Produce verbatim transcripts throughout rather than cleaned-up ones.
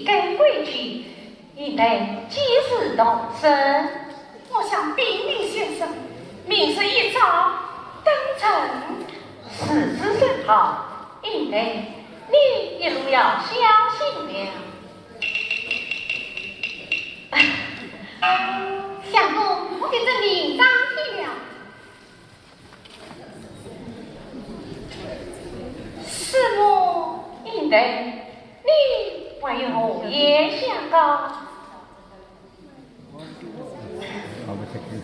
该规矩，应当几时动身？我想禀明先生，明日一早登程。如此甚好，应当你一路要小心了。相公，我给这领章去了。 师母，应当你还有何言相告？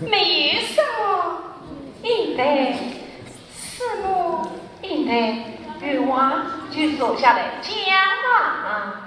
没有什么，应当师母，应当有话就坐下来讲吧。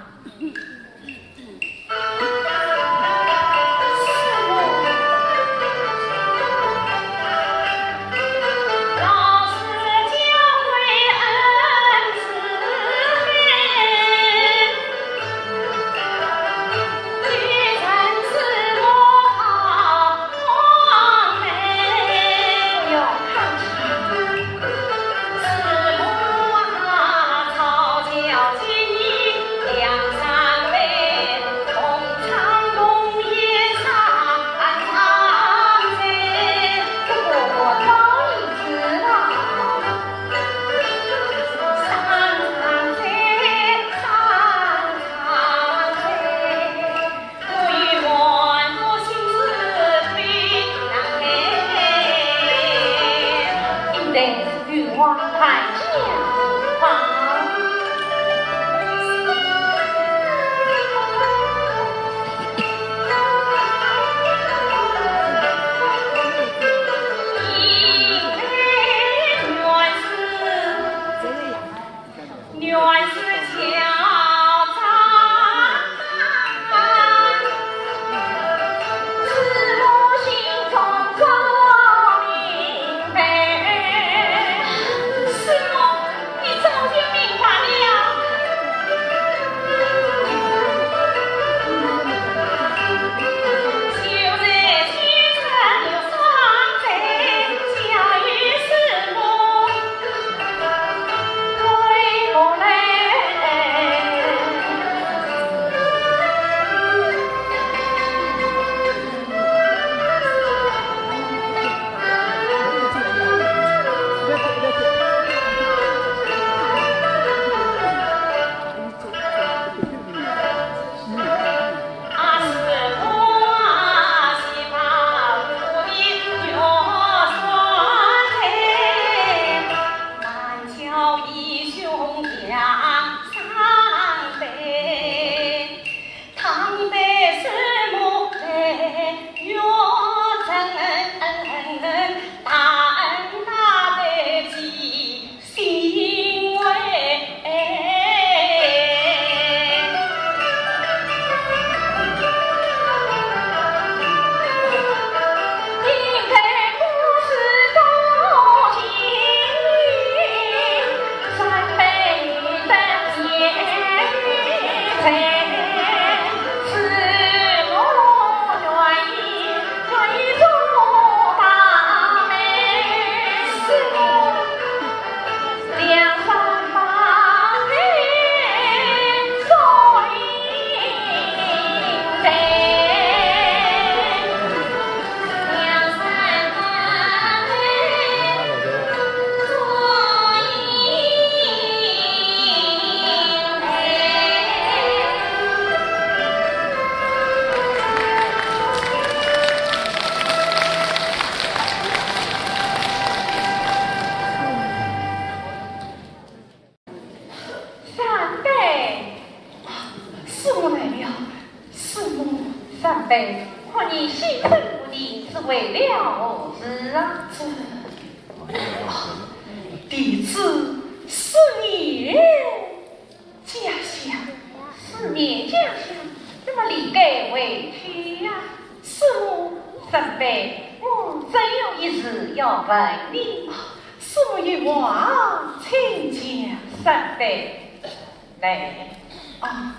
三杯，师母来了，师母。三杯，看你心神不宁，是为了何事啊？这，弟子思念 家乡。思念家乡，怎么理该回去呀？师母。三杯，我真有一事要问你。师母有话，请讲。三杯，来。啊。